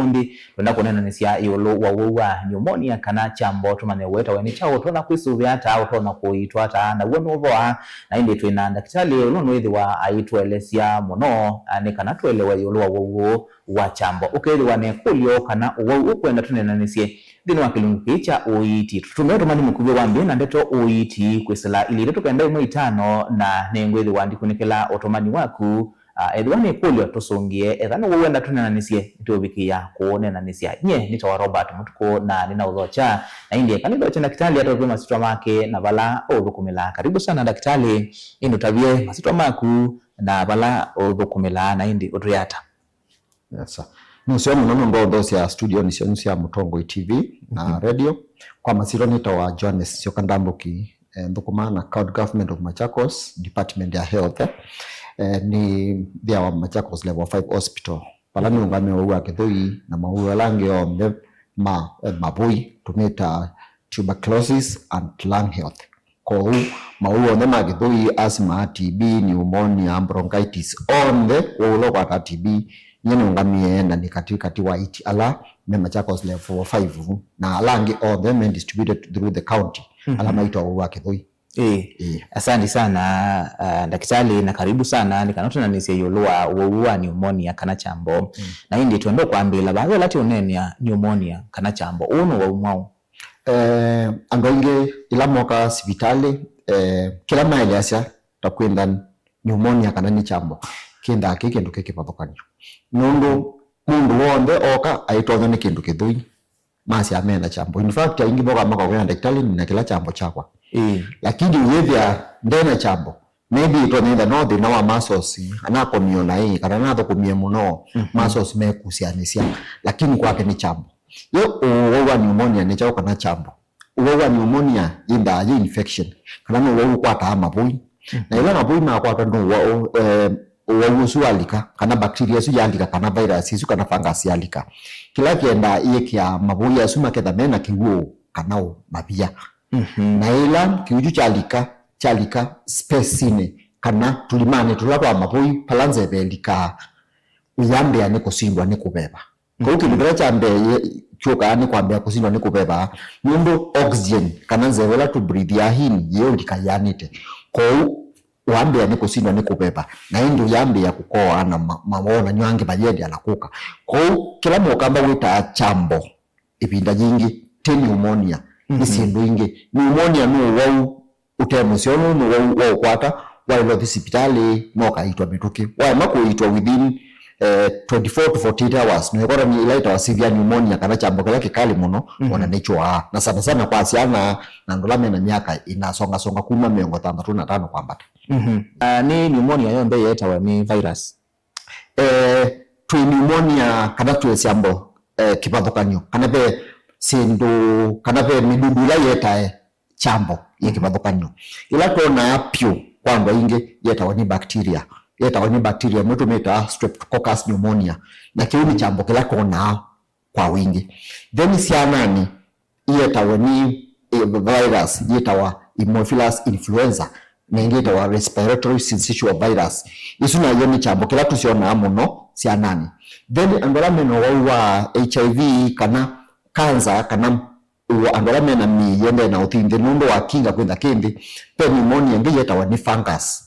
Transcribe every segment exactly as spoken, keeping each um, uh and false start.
Ĩndĩ twenda kũneenanĩsya ĩũlũ wa ũwau wa pneumonia kana kyambo tũmanye ũetawe nĩ kyaũ, ũtonya kwĩsũvĩa ata, ũtonya kũiitwa ata, naw'o nũvoa. Na ĩndĩ twĩ na ndakĩtalĩ ũla nũĩthĩwa aitũelesya mũno, a, nĩ kana tũelewe ĩũlũ wa ũwau ũũ wa kyambo. Ũkethĩwa na ĩkũlyo kana ũwau ũkwenda tũneenanĩsye nthĩnĩ wa kĩlungu kĩĩ kya ũiiti, tũtũmĩe ũtũmani mũkuvĩ wa mbee na ndeto ũiiti kwĩsĩla ilĩ itatũ kenda ĩmwe itano, na nĩngwĩthĩwa ndikunĩkĩla ũtũmani waku. Ah, ethĩwa nĩ ĩkũlyo tũsũngĩe, ethĩwa nĩ ũwau wenda tũneenanĩsye, nĩtũũvikĩĩa kũũneenanĩsya. Nyie nĩtawa Robert Mũtukũ na nĩnaũthokya, na ĩndĩ eka nĩthokye ndakĩtalĩ atavye masyĩtwa make na vala ũũthũkũmĩlaa. Karibu sana ndakĩtalĩ, ĩndĩ ũtavye masyĩtwa maku na vala ũũthũkũmĩlaa, na ĩndĩ ũtwĩe ata? Yes, sir. Nĩ ũseo mũno nũndũ wa ũthokya studionĩ syenyu sya Mũtongoi T V na radio. Kwa masyĩtwa nĩtawa Johannes Syoka Ndambũki, eh, nthũkũmaa na County Government of Machakos, Department ya Health, eh, nĩ nthĩawa Machakos Level five Hospital, vala nĩũngamĩe ũwau wa kĩthũi na mawau ala angĩ onthe ma, eh, mavũi, tũmĩtaa tuberculosis and lung health. Kwoou, mawau onthe ma kĩthũi, asthma, T B, pneumonia, bronchitis, onthe, ũwau ũla ũkwataa T B, nyie nĩũngamĩe na nĩ katĩ katĩ wa aiti ala me Machakos Level five, na ala angĩ onthe me distributed through the county, ala maitawa ũwau wa kĩthũi. Ĩĩ. Ĩĩ. Asanti sana, ah, ndakĩtalĩ, na karibu sana, nĩ kana tũneenanĩsye ĩũlũ wa ũwau wa pneumonia kana kyambo. Mm. Na ĩndĩ twenda kwambĩĩla vaa, ĩla tũũneenea pneumonia kana kyambo, ũũ nĩ ũwau mwaũ? Eh, andũ aingĩ ĩla mokaa sivitalĩ, eh, kĩla maeleasya ta kwĩntha pneumonia kana nĩ kyambo, kĩnthaa kĩ kĩndũ kĩ kĩvathũkany'o. Nũndũ mũndũ w'onthe ooka aitonywa nĩ kĩndũ kĩthũi, masyaa mena kyambo. In fact, aingĩ mokaa makawĩa ndakĩtalĩ, nĩna kĩla kyambo kyakwa. Ĩĩ. Lakini ũyĩthĩa ndena kyambo, maybe ĩtonya ĩtha no thĩna wa muscles, anakomie ona ĩ, kana nathũkũmie mũno, muscles mekusyanĩsya. Lakini kwake nĩ kyambo. Yo ũwau wa pneumonia nĩ kyaũ kana kyambo? Ũwau wa pneumonia yĩnthaa yĩ infection, kana nĩ ũwau ũkwataa mavũi. Na ĩla mavũi makwatwa nĩ ũwau, eh, ũwau ũsu walika, kana bacteria ĩsu yalika, kana virus ĩsu, kana fungus yalika, kĩla kĩendaa ĩĩkĩaa mavũi asu maketha mena kĩw'ũ kana ũ mavia. Na ĩla kĩw'ũ kyu kyalika, kyalika space-inĩ kana tũlimanĩ tũla twa mavũi vala nzeve ĩlikaa, ũyambĩĩa nĩ kũsindwa nĩ kũveva. Kwoou kĩndũ kĩla kya mbee yĩ-, kyũkaa nĩ kwambĩĩa kũsindwa nĩ kũveva, nũndũ oxygen kana nzeve ĩla tũ breathe-aa in yĩũlika ĩanĩte. Kwoou wambĩĩa nĩ kũsindwa nĩ kũveva, na ĩndĩ ũyambĩĩa kũkoa na ma-, mawonany'o angĩ mayĩendeea na kũka. Kwoou kĩla mũkamba wĩtaa kyambo ĩvinda yingĩ ti pneumonia, nĩ syĩndũ ingĩ. Pneumonia nĩ ũwau ũte mũseo, nũndũ wa, wa ũkwata, waĩlwa ũthi sipitalĩ, no kaitwa mĩtũkĩ. Waema kũitwa within, eh, twenty-four to forty-eight hours, no ĩkwata nĩ ĩla ĩtawa severe pneumonia, kana kyambo kĩla kĩkalĩ mũno, ona nĩkyũaa. Na sana sana kwa syana na andũ ala mena myaka ĩnasongasonga kuma mĩongo thanthatũ na tano kwambata. Mhm. Ah, nĩ pneumonia yonthe yetawa nĩ virus? Eh, twĩ pneumonia kana twĩ syambo, eh, kĩvathũkany'o, kana ve syĩndũ, kana ve mĩdundu ĩla yetae kyambo yĩ kĩvathũkany'o. Ĩla twonaa pyũ kwa andũ aingĩ yetawa nĩ bacteria. Yetawa nĩ bacteria ĩmwe tũmĩtaa Streptococcus pneumonia. Na kĩu nĩ kyambo kĩla twonaa kwa wingĩ. Then syananĩ yetawa nĩ, eh, virus yetawa Haemophilus influenza, na ĩngĩ yetawa respiratory syncytial virus. Isu nayo nĩ kyambo kĩla tũsyonaa mũno syananĩ. Then andũ ala mena ũwau wa H I V kana cancer kana ũ-, andũ ala mena mĩĩ yĩendee na ũthi nthĩ nũndũ wa kinga kwĩtha kĩ nthĩ, ve pneumonia ĩngĩ yetawa nĩ fungus.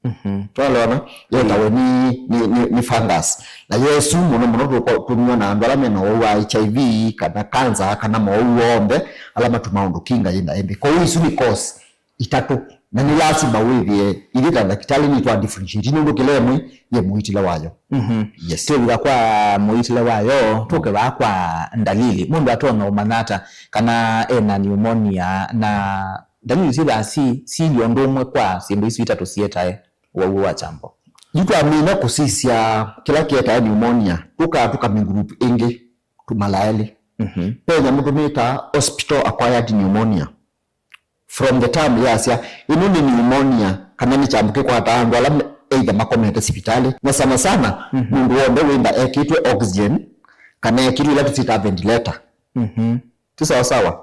Mhm. Twalewana? Yetawe nĩ, nĩ, nĩ, nĩ fungus. Na yesu mũno mũno tũko-, tũmyona andũ ala mena ũwau wa H I V kana cancer kana mowau onthe ala matumaa ũndũ kinga yĩtha ĩnthĩ. Kwoou isu nĩ cause itatũ. Na nĩ lasima wĩthĩe ithyĩ ta ndakĩtalĩ nĩtwa differentiate nũndũ kĩla ĩmwe yĩ mũitĩle wayo. Mhm. Yes. Twĩvika kwa mũitĩle wayo, tũke vaa kwa ndalili. Mũndũ atonya ũmanya ata kana ena pneumonia, na ndalili syĩthaa si, sili ũndũ ũmwe kwa syĩndũ isu itatũ sietae ũwau wa kyambo? Yu twamina kũsisya kĩla kĩetae pneumonia, tũkaa tũka mĩngulupu ĩngĩ, tũmala elĩ. Mhm. Ve nyamũ tũmĩtaa hospital acquired pneumonia. From the term yasya, ĩno nĩ pneumonia, kana nĩ kyambo kĩkwataa andũ ala me-, either makomete sipitalĩ, na sana sana, mhm, mũndũ w'onthe wĩtha ekĩtwe oxygen, kana ekĩtwe ila tũsyĩtaa ventilator. Mhm. Ti sawa sawa?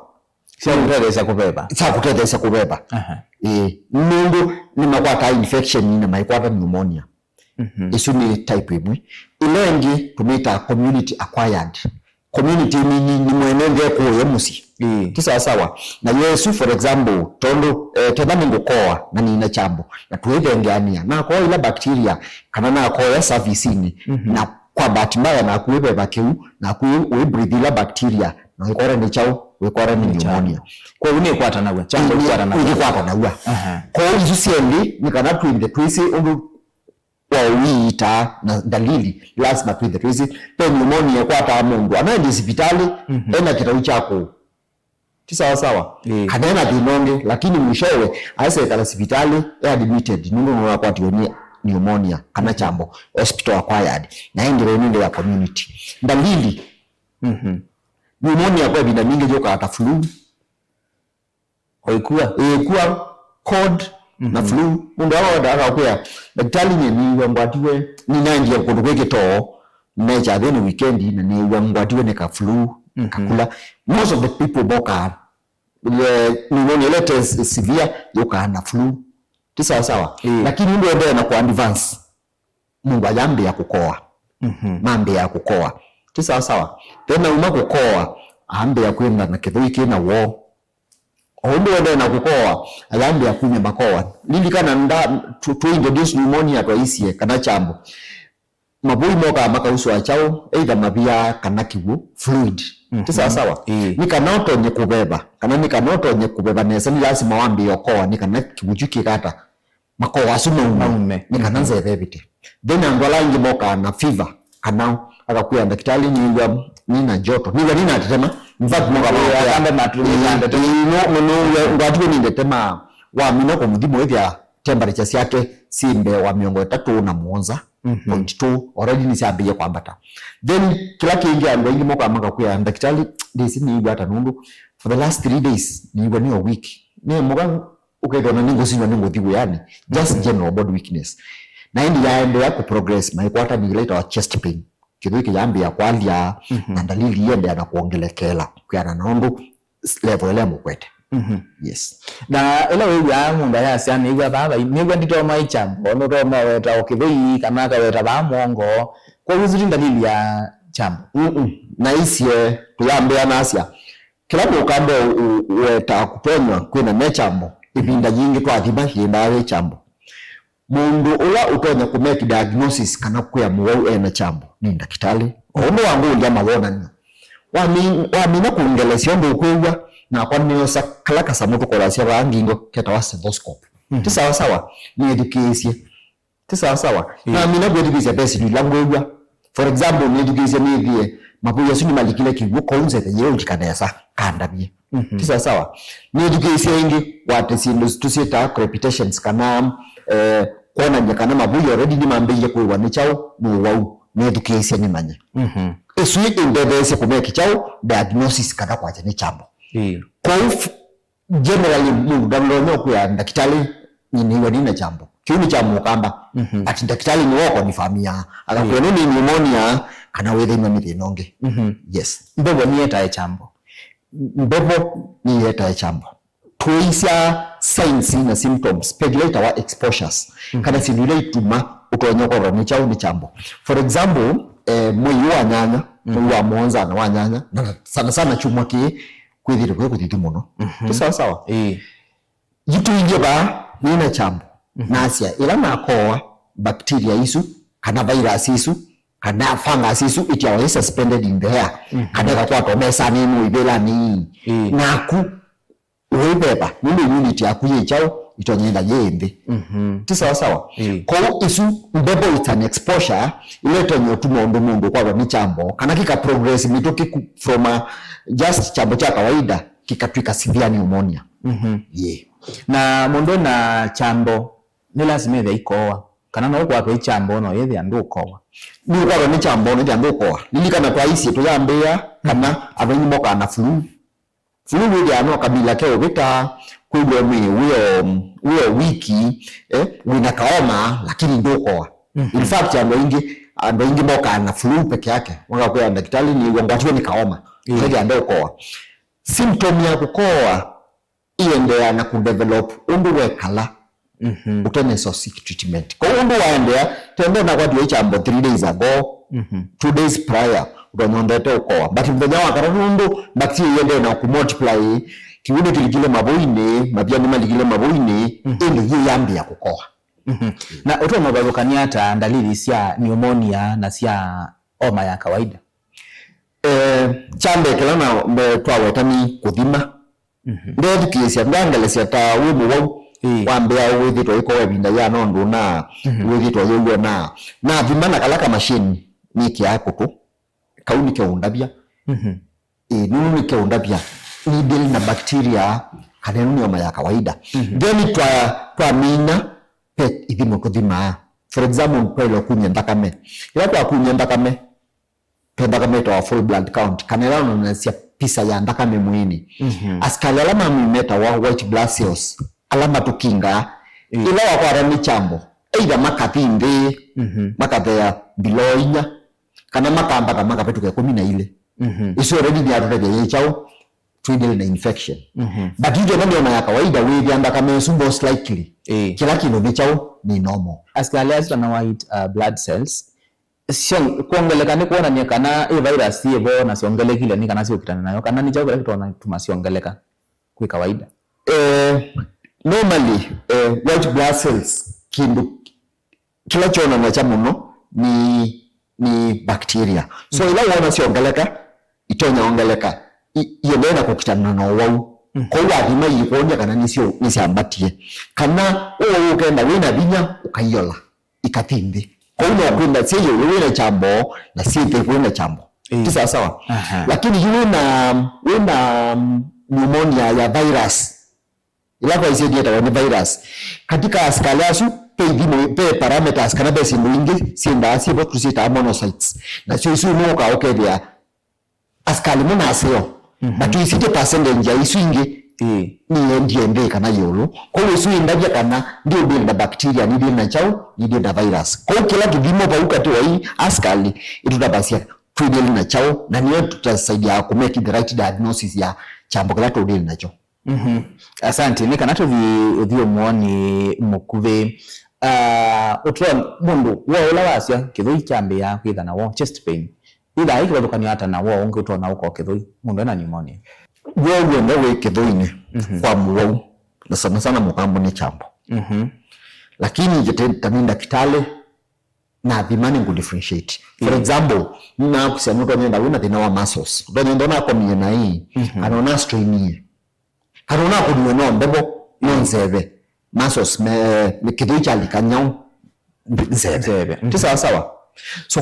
Sya kũtetheesya kũveva. Sya kũtetheesya kũveva. Aha. Ĩĩ. Nũndũ nĩmakwataa infection na maikwata pneumonia. Mhm. Ĩsu nĩ type ĩmwe. Ĩla ĩngĩ tũmĩtaa community acquired. Community nini nĩ mwene nthĩ ekũũya mũsyĩ. Ĩĩ. Ti sawasawa. Na yo ĩsu, for example, tondũ eh, tena nĩngũkoa na nina kyambo, na twĩthengeanĩa, nakoa ila bacteria, kana nakoya service-inĩ, mhm, na kwa bahati mbaya naku wĩveva kĩu, naku wĩ breathe ila bacteria, na wĩkore nĩ kyaũ, wĩkore nĩ pneumonia. Kwoou nĩkwatanaw'a, kyambo nĩ- nĩkwatanaw'a. Nĩkwatanaw'a. Aha. Kwoou isu syelĩ nĩ kana twĩnthe twĩsĩ ũndũ wa ũiitaa na ndalili, lazima twĩnthe twĩsĩ. Ve pneumonia ĩkwataa mũndũ anaendie sivitalĩ, mhm, ena kĩtau kya kũũ. Ti sawasawa. Ĩĩ. Kana ena thĩna ũngĩ, lakini mwishowe aesekala sivitalĩ e admitted nũndũ nũnakwatiwe nĩ pneumonia kana kyambo hospital acquired, na ĩngĩ nĩ nthĩ ya community. Ndalili, mhm, pneumonia kwa ĩvinda mingĩ yũkaa ta flu. O ĩkua. Ĩkua, cold, na, mhm, flu. Mũndũ aoda akakwĩa, "Ndakĩtalĩ, nyie nĩw'a ngwatiwe, nĩnaendie kũndũ kwĩ kĩtoo, nekya thĩnĩ weekend, na nĩw'a ngwatiwe nĩ ka flu, mhm, kakula." Most of the people mokaa, eh, pneumonia ĩla ĩte severe yũkaa na flu. Ti sawasawa. Ĩĩ. Lakini ũndũ ũendee na kũ advance, mũndũ ayambĩĩa kũkoa. Mhm. Mambĩĩa kũkoa. Ti sawasawa. Then auma kũkoa, ambĩĩa kwĩnda na kĩthũi kĩ na woo. O ũndũ ũendee na kũkoa, ayambĩĩa kumya makoa. Lilikana nda, tũ, tũ introduce pneumonia twaisye kana kyambo. Mavũi mokaa makausũa kyaũ, either mavia kana kĩw'ũ, fluid. Mhm. Ti sawasawa. Ĩĩ. Nĩ kana ũtonye kũveva, kana nĩ kana ũtonye kũveva nesa, nĩ lasima wambĩĩe ũkoa, nĩ kana kĩw'ũ kyu kĩkata makoa asu maume, maume, nĩ kana, mhm, nzeve ĩvĩte. Then andũ ala angĩ mokaa na fever, kana akakwĩa, "Ndakĩtalĩ, nĩw'a nĩna njoto, nĩw'a nĩnatetema." In fact, moka, ĩĩ, makwĩa, akambe matu, "Ĩĩ, nĩnatetema. Ĩĩ, no, no, no, ngwatiwe nĩ ndetema." Wamina kũmũthima, wĩthĩa temperature syake syĩ mbee wa mĩongo ĩtatũ na mũonza, mhm, point two, already nĩsyambĩĩe kwambata. Then kĩla kĩngĩ, andũ aingĩ mokaa makakwĩa, "Ndakĩtalĩ, ndĩsĩ nĩĩw'a ata nũndũ for the last three days nĩĩw'a nĩ o weak. Nĩ mũka ũkethĩwa na nĩngũsinywa nĩngũthi wĩanĩ." Just, mhm, general body weakness. Na ĩndĩ yaendeea kũ progress, na ĩkwata nĩ ĩla ĩtawa chest pain. Kĩthũi kĩyambĩĩa kwalya, mhm, na ndalili iendeea na kwongelekela kwĩana na ũndũ level ĩla ĩmũkwete. Mhm. Yes. Na ĩla wĩw'aa mũndũ ayasya, "Nĩw'a vaa vai, nĩw'a nditoma ĩkyambo," nũtoma weta o kĩthũi, kana akaweta vaa mũongo. Kwoou isu ti ndalili ya kyambo. Mm-mm. Na isye, tũyambĩa nasya, kĩla mũkamba ũ-, ũ-, ũwetaa kũtonywa kwĩna ne kyambo, ĩvinda yingĩ twathima yĩendaa yĩ kyambo. Mũndũ ũla ũtonya kũ make diagnosis kana kwĩa mũwau ena kyambo nĩ ndakĩtalĩ. O ũndũ wangũlya mawonany'o, wami-, wamina kũngelesya ũndũ ũkwĩw'a, nakwa nĩosa kala kasamũ tũkolasya vaa ngingo ketawa stethoscope. Mhm. Ti sawasawa, nĩthukĩĩsye. Ti sawasawa. Mm. Namina kwĩthukĩĩsya ve syĩndũ ila ngwĩw'a. For example, nĩthukĩĩsye nĩthĩe mavũi asu nĩmalikile kĩw'ũ, kwoou nzeve yĩĩ ũlika nesa, kandavye. Mhm. Ti sawasawa. Nĩthukĩĩsye ĩngĩ, wate syĩndũ tũsyĩtaa crepitations, kana, eh, kwonany'a kana mavũi already nĩmambĩĩie kũĩwa nĩ kyaũ, nĩ ũwau. Nĩthukĩĩsye nĩmanye. Mhm. Ĩsu ĩndetheesye kũmeki kyaũ, diagnosis, kana kwakya nĩ kyambo. Ĩĩ. Kwoou f-, generally, mũndũ ndanonya kwĩa ndakĩtalĩ, "Nĩnĩw'a nĩna kyambo." Kĩu nĩ kya mũkamba. Mhm. Ati ndakĩtalĩ nĩwe ũkonifamia. Akakwĩa, yeah, nĩ pneumonia, kana wĩthĩnwa nĩ thĩna ũngĩ. Mhm. Yes. Mbevo nĩyetae kyambo. Mbevo nĩyetae kyambo. Twĩisya signs na symptoms, ve ila itawa exposures, mhm, kana syĩndũ ila ituma ũtonya ũkorwa nĩ kyaũ, nĩ kyambo. For example, eh, mwei ũũ wa nyanya, mhm, mwei wa mũonza na wa nyanya, na sana sana kyumwa kĩĩ, kwĩthĩte kwĩ kũthithu mũno. Mhm. Ti sawasawa? Ĩĩ. Yĩtũilye vaa, nĩna kyambo. Mhm. Nasya, ĩla nakoa bacteria isu, kana virus isu, kana fungus isu, ĩtyawa ĩ suspended in the air, mhm, kana ĩkakwatwa mesanĩ ĩmwe ivĩlanĩ ii. Ĩĩ. Naku, ũiveva, nũndũ immunity yaku yĩ kyaũ, ĩtonya ĩla yĩ nthĩ. Mhm. Ti sawasawa? Ĩĩ. Kwoou isu, mbevo is an exposure, ĩla ĩtonya ũtuma ũndũ mũndũ ũkwatwa nĩ kyambo, kana kĩka progress mĩtũkĩku from a just kyambo kya kawaida, kĩkatw'ĩka severe pneumonia. Mhm. Yĩ. Na mũndũ ena kyambo, nĩ lasima ĩthe ikowa? Kana no ũkwatwa ĩ kyambo no yĩthĩa ndũkowa? Nĩ ũkwatwa nĩ kyambo no yĩthĩa ndũkowa. Lilikana twaisye tũyambĩĩa kana, mhm, andũ aingĩ mokaa na flu. Flu wĩthĩaa no kamila ke ũvĩta, kwĩw'a mwĩĩ wĩ o, wĩ o wiki, eh, wĩna kaoma, lakini ndũkowa. Mhm. In fact, andũ aingĩ, andũ aingĩ mokaa na flu peke yake, makakwĩa, "Ndakĩtalĩ, nĩw'a ngwatiwe nĩ kaoma." Ĩĩ. Ũkethĩa ndũkowa. Symptom ya kũkowa ĩendeea na kũdevelop ũndũ wekala. Mhm. Ũtene so seek treatment. Kwa ũndũ waendea, tende nakwatiwe kyambo three days ago, mhm, two days prior, ũtonya ũndete ũkoa. But mũthenya wa katatũ nũndũ bacteria iendee na kũmultiply, kĩw'ũ nĩkĩlikile mavũinĩ, mavia nĩmalikile mavũinĩ, mhm, ĩndĩ yĩyambĩĩa kũkoa. Mhm. Na ũtonya ũvathũkany'a ata ndalili sya pneumonia na sya homa ya kawaida? Eh, kya mbee kĩla na mbee twaweta nĩ kũthima. Mhm. Ndethukĩĩsya, ndangelesya ta wĩ mũwau, ĩĩ, wambĩa wĩthĩtwa ĩkowa ĩvinda yĩana ũndũ na, mhm, wĩthĩtwa yĩw'o na, nathima na kala kamashini nĩkĩaa kũtũ, kau nĩkeũndavya. Mhm. Ĩĩ, nũnũ nĩkeũndavya nĩ deal na bacteria kana ĩno nĩ homa ya kawaida. Mhm. Then twa, twamina, ve ithimo tũthimaa. For example, twaĩle kumya nthakame. Ĩla twakumya nthakame, ve nthakame ĩtawa full blood count, kana ĩla yonanasya visa ya nthakame mwĩĩnĩ. Mhm. Asikalĩ ala ma mwĩĩ metawa white blood cells, ala matũkingaa, mm, ĩla wakwata nĩ kyambo, either makathi nthĩ, mhm, makathea below inya, kana makambata makavĩtũka ĩkũmi na ilĩ. Mhm. Isu already nĩyatũtethya yĩ kyaũ? Twĩndĩle na infection. Mhm. But yu twona nĩ homa ya kawaida, wĩthĩa nthakame ĩsu most likely, ĩĩ, kĩla kĩndũ nĩ kyaũ? Nĩ normal. Asikalĩ asu kana white, uh, blood cells, syo-, kwongeleka nĩ kwonany'a kana ĩ virus yĩ vo na syongelekile nĩ kana syũkitana nayo, kana nĩ kyaũ kĩla kĩtonya tuma syongeleka kwĩ kawaida? Eh, normally, eh, white blood cells, kĩndũ kĩla kyonanasya mũno nĩ, nĩ bacteria. So, mm, ĩla wona syongeleka, itonya ongeleka, i-, iendee na kũkitana na ũwau. Mm. Kwoou wathima iikwony'a kana nĩsyo, nĩsyambatie. Kana ũwau ũkenda wĩ na vinya, ũkaiola, ikathi nthĩ. Kwoou no kwĩnda syĩ ĩũlũ wĩ na kyambo, na syĩ nthĩ kwĩ na kyambo. Ĩĩ. Ti sawa sawa? Aha. Lakini yu wĩ na, wĩ na, mm, pneumonia ya virus, ĩla twaisye yĩtawa nĩ virus. Katika asikalĩ asu, ve ithimo, ve parameters, kana ve syĩndũ ingĩ syĩndaa syĩvo tũsyĩtaa monocytes. Nasyo isu nũkaa ũkethĩa asikalĩ mo naseo. Mhm. But tũisĩtye percentage ya isu ingĩ, ĩĩ, nĩyendie nthĩ kana ĩũlũ. Kwoou isu indavya kana ndi deal na bacteria, nĩ deal na kyaũ, nĩ deal na virus. Kwoou kĩla kĩthimo vau katĩ wa ii asikalĩ ĩtũtavasya twĩ deal na kyaũ, na nĩyo tũtasaidia kũ make the right diagnosis ya kyambo kĩla tũ deal nakyo. Mhm. Asante. Nĩ kana tũthi ũthyũmũonĩ mũkuvĩ, ah, ũtwona mũndũ woo ũla wasya kĩthũi kyambĩĩa kwĩtha na woo, chest pain, wĩthaa ĩ kĩvathũkany'o ata na woo ũngĩ ũtonya ũkoa kĩthũi mũndũ ena pneumonia? Woo w'onthe wĩ kĩthũinĩ, mhm, kwa mũwau, na sana sana mũkambũ nĩ kyambo. Mhm. Lakini njĩte ta nĩ ndakĩtalĩ, nathima nĩngũ differentiate. For, mm, example, nakusya nũtonya enda wĩna thĩna wa muscles. Ũtonya enda ũnakomie na ĩĩ, mhm, kana ũnastrainie. Kana ũnakũniwe no mbevo, no nzeve. Muscles me, me kĩthũi kyalika nyaũ, nzeve. Nzeve. Ti sawa sawa? So,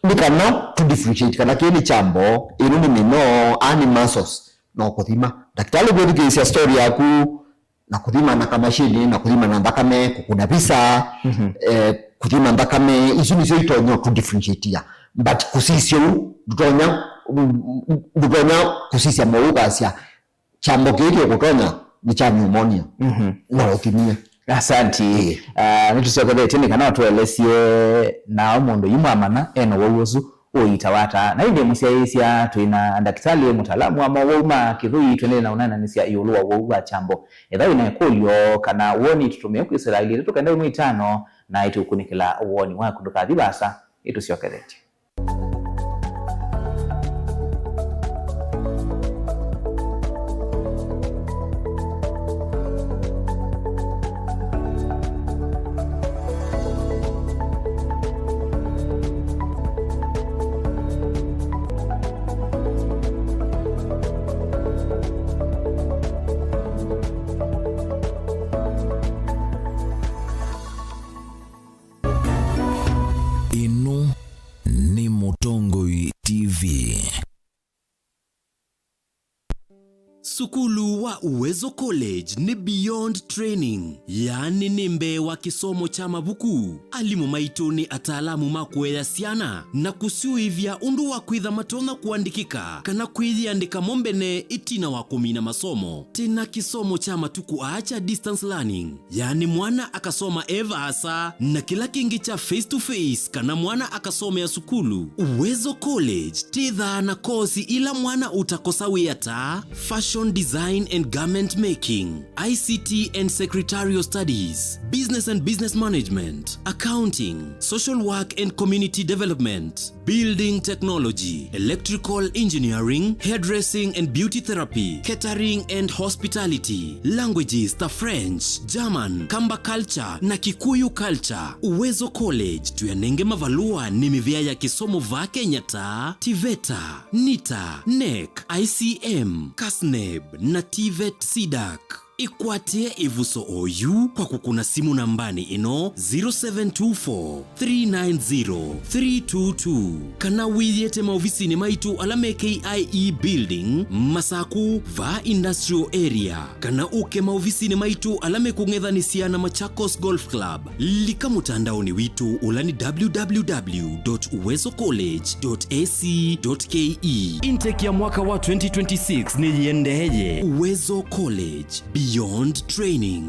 nĩ kana to differentiate kana kĩĩ nĩ kyambo, ĩno nĩ mĩnoo, aa nĩ muscles, no kũthima. Ndakĩtalĩ kwĩthukĩĩsya story yaku, na kũthima na kamashini, na kũthima na nthakame, kũkuna visa, mhm, eh, kũthima nthakame, isu nĩsyo itonya kũ differentiate. But kũsisya ũu, ndũtonya, ndũtonya kũsisya mowau ũkasya, kyambo kĩĩ kĩkũtonya nĩ kya pneumonia. Mhm. No ũthimie. Asanti. Ĩĩ. Ah, nĩtũsyokethetye nĩ kana ũtũelesye nao mũndũ yu mwamanya ena ũwau ũsu ũiitawa ata. Na ĩndĩ mũsyaĩĩsya, twĩ na ndakĩtalĩ, mũtaalamu wa mowau ma kĩthũi, tũendee na ũneenanĩsya ĩũlũ wa ũwau wa kyambo. Ethĩwa wĩ na ĩkũlyo kana woni, tũtũmĩe kwĩsĩla ilĩ itatũ kenda ĩmwe itano, na ĩtũkunĩkĩla woni waku. Ndũkathi vaasa, nĩtũsyokethetye. Ĩno nĩ Mũtongoi T V. Sukulu wa Uwezo College nĩ beyond training, yaani nĩ mbee wa kĩsomo kya mavuku. Alimũ maitũ nĩ ataalamu ma kũea syana na kũsyũĩvya ũndũ wa kwĩtha matonya kũandĩkĩka kana kwĩyĩandĩka mo mbene ĩtina wa kũmina masomo. Twĩ na kĩsomo kya matukũ aa kya distance learning, yaani mwana akasoma e vaasa, na kĩla kĩngĩ kya face to face, kana mwana akasomea sukulu. Uwezo College twĩthaa na kosi ila mwana ũtakosa wĩa ta fashion fashion design and garment making, I C T and secretarial studies, business and business management, accounting, social work and community development, building technology, electrical engineering, hairdressing and beauty therapy, catering and hospitality. Languages ta French, German, Kamba culture na Kikuyu culture. Uwezo College tũyanenge mavalũa nĩ mĩvĩa ya kĩsomo vaa Kenya ta TVETA, NITA, NEC, I C M, CASNEB na TVET CDAC. Ĩkwatĩe ĩvuso oyu kwa kũkũna simũ nambanĩ ĩno, zero seven two four, three nine zero, three two two, kana wĩyĩte maovisinĩ maitũ ala me K I E Building, Masaku, vaa Industrial Area, kana ũke maovisinĩ maitũ ala mekũng'ethanĩsya na Machakos Golf Club. Lika mũtandaonĩ witũ ũla nĩ www dot uwezo college dot ac dot ke. Intake ya mwaka wa twenty twenty-six nĩyĩendeeye. Uwezo College, beyond training.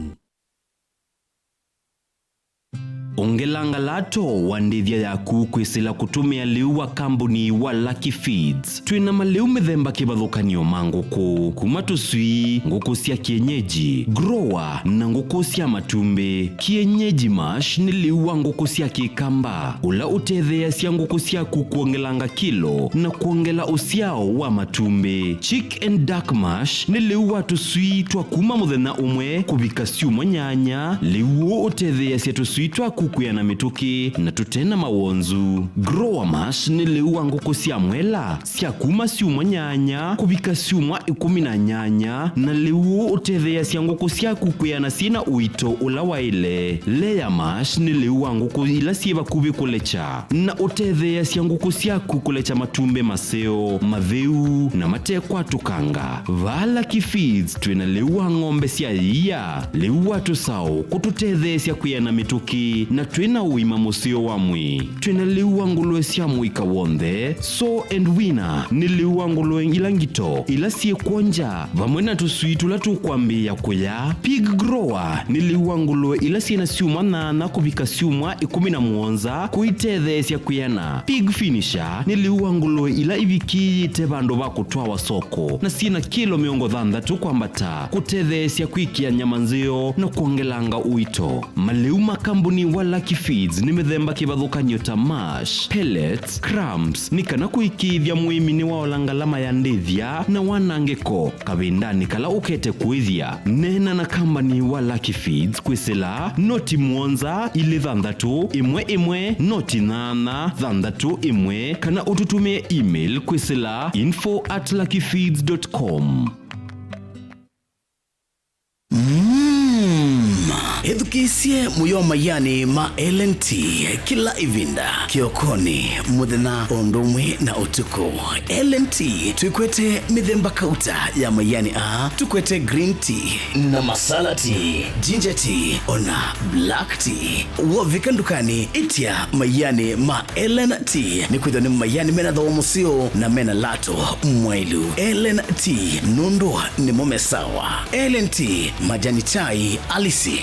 Ongelanga lato wa ndĩthya yaku kwĩsĩla kũtũmĩa lĩu wa kambuni wa Lucky Feeds. Twĩ na malĩu mĩthemba kĩvathũkany'o ma ngũkũ, kuma tũswii, ngũkũ sya kienyeji, grower, na ngũkũ sya matumbĩ. Kienyeji mash nĩ lĩu wa ngũkũ sya kĩkamba, ũla ũtetheeasya ngũkũ syaku kwongelanga kilo na kwongela ũsyao wa matumbĩ. Chick and duck mash nĩ lĩu wa tũswii twa kuma mũthenya ũmwe kũvika syumwa nyanya. Lĩu ũũ ũtetheeasya tũswii twaku kwĩana mĩtũkĩ na tũte na mawonzu. Grower mash nĩ lĩu wa ngũkũ sya mwela sya kuma syumwa nyanya kũvika syumwa ĩkũmi na nyanya, na lĩu ũtetheeasya ngũkũ syaku kwĩana syĩ na ũito ũla waĩle. Layer mash nĩ lĩu wa ngũkũ ila syĩ vakuvĩ kũlekya, na ũtetheeasya ngũkũ syaku kũlekya matumbĩ maseo, matheu, na matekwatũkanga. Vaa Lucky Feeds twĩ na lĩu wa ng'ombe sya ĩia, lĩu wa tũsaũ kũtũtetheesya kwĩana mĩtũkĩ, na twĩ na ũima mũseo wa mwĩĩ. Twĩ na lĩu wa ngũlũe sya mũika w'onthe. Sow and weaner nĩ lĩu wa ngũlũe ila ngito, ila syĩ kwonja, vamwe na tũswii tũla tũkwambĩĩa kũya. Pig grower nĩ lĩu wa ngũlũe ila syĩ na syumwa nyanya kũvika syumwa ĩkũmi na mũonza kũitetheesya kwĩana. Pig finisher nĩ lĩu wa ngũlũe ila ivikĩĩte vandũ va kũtwawa soko na syĩ na kilo mĩongo thanthatũ kwambata, kũtetheesya kwĩkĩa nyama nzeo na kwongelanga ũito. Malĩu ma kambuni wa Lucky Feeds nĩ mĩthemba kĩvathũkany'o ta mash, pellets, crumbs, nĩ kana kũĩkĩĩthya mũĩmi nĩwaola ngalama ya ndĩthya na wanangĩko kavindanĩ kala ũkete kũĩthya. Neena na kambani wa Lucky Feeds kwĩsĩla noti mũonza ilĩ thanthatũ ĩmwe ĩmwe noti nyanya thanthatũ ĩmwe, kana ũtũtũmĩe email kwĩsĩla info at luckyfeeds dot com. Mm. Ĩthukĩĩsye mũyo wa maianĩ ma L and T kĩla ĩvinda, kĩokonĩ, mũthenya, o ũndũ ũmwe na ũtukũ. L and T twĩkwete mĩthemba kauta ya maianĩ aa, tũkwete green tea na masala tea, ginger tea, o na black tea. Wovika ndukanĩ, ĩtya maianĩ ma L and T, nĩkwĩthĩwa nĩ maianĩ mena thooa mũseo na mena lato mwaĩlu. L and T, nũndũ nĩmo me sawa. L and T, majani chai halisi.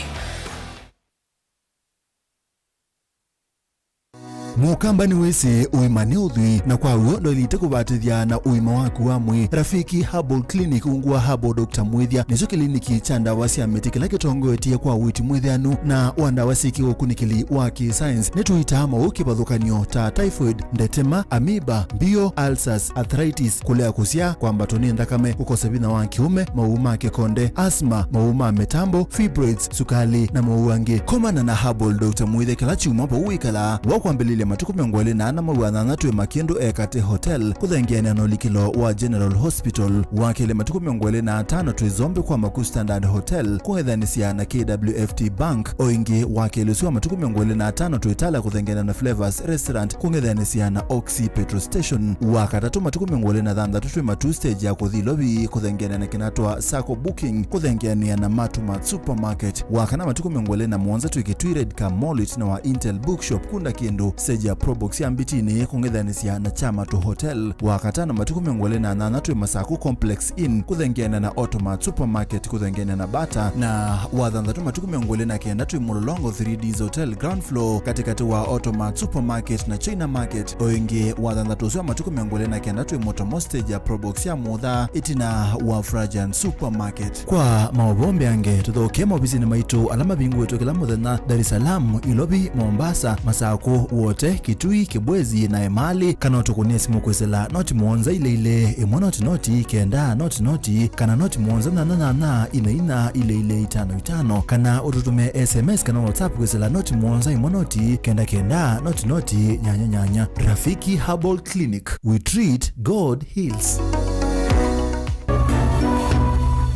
Mũkamba nĩwĩsĩ ũima nĩ ũthwii, na kwa w'o ndwaĩlĩte kũvatĩthya na ũima waku wa mwĩĩ. Rafiki Herbal Clinic ungu wa Herbal Doctor Mwĩthya nĩkyo kĩliniki kya ndawa sya mĩtĩ kĩla kĩtongoetye kwa ũiiti mwĩthĩanu na wa ndawa syĩ kĩũkunĩkĩli wa kĩ-science. Nĩtũitaa maũũ kĩvathũkany'o ta typhoid, ndetema, amoeba, mbio, ulcers, arthritis, kũlea kũsyaa, kwambatwa nĩ nthakame, kũkosa vinya wa kĩũme, maũũ ma kĩkonde, asthma, maũũ ma mĩtambo, fibroids, sukali, na maũũ angĩ. Komana na Herbal Doctor Mwĩthya kĩla kyumwa vau wĩkalaa. Wa kwambĩlĩlya matukũ mĩongo ĩlĩ na ana mwei wa nyanya twĩ Makĩndũ Ekate Hotel, kũthengeanĩa na ũlikĩlo wa General Hospital. Wa kelĩ matukũ mĩongo ĩlĩ na atano twĩ Zombe kwa Maku Standard Hotel, kũng'ethanĩsya na K W F T Bank. O ĩngĩ, wa kelĩ ũsu wa matukũ mĩongo ĩlĩ na atano twĩ Tala kũthengeanĩa na Flavors Restaurant, kũng'ethanĩsya na Oxy Petrol Station. Wa katatũ matukũ mĩongo ĩlĩ na thanthatũ twĩ Matuu stage ya kũthi Lovi, kũthengeanĩa na Kinatwa Sacco Booking, kũthengeanĩa na Matumat Supermarket. Wa kana matukũ mĩongo ĩlĩ na mũonza twĩ Kitui Red Car Mall ĩtina wa Intel Bookshop, kunda kĩndũ stage ya Probox ya Mbitinĩ kũng'ethanĩsya na Kyamatu Hotel. Wakatano matukũ mĩongo ĩlĩ na nyanya twĩ Masaku Complex Inn kũthengeana na Automat Supermarket kũthengeana na Bata, na wathanthatũ matukũ mĩongo ĩlĩ na kenda twĩ Mũlolongo three Ds Hotel ground floor katĩkatĩ wa Automat Supermarket na China Market. O ĩngĩ wathanthatũ ũsu wa matukũ mĩongo ĩlĩ na kenda twĩ Motomo stage ya Probox ya Mutha ĩtina wa Frajan Supermarket. Kwa maũvoo mbeange, tũthokee maovisinĩ maitũ ala mavingũĩtwe kĩla mũthenya, Dar es Salaam, Ilovi, Mombasa, Masakũ, Wote, Kitui, Kibwezi na Emali, kana ũtũkũnĩe simũ kwĩsĩla noti mũonza ilĩ ilĩ, ĩmwe noti noti, kenda noti noti, kana noti mũonza nyanya nyanya, ina ina, ilĩ ilĩ, itano itano, kana ũtũtũme S M S kana WhatsApp kwĩsĩla noti mũonza ĩmwe noti, kenda kenda, noti noti, nyanya nyanya. Rafiki Herbal Clinic, we treat, God heals.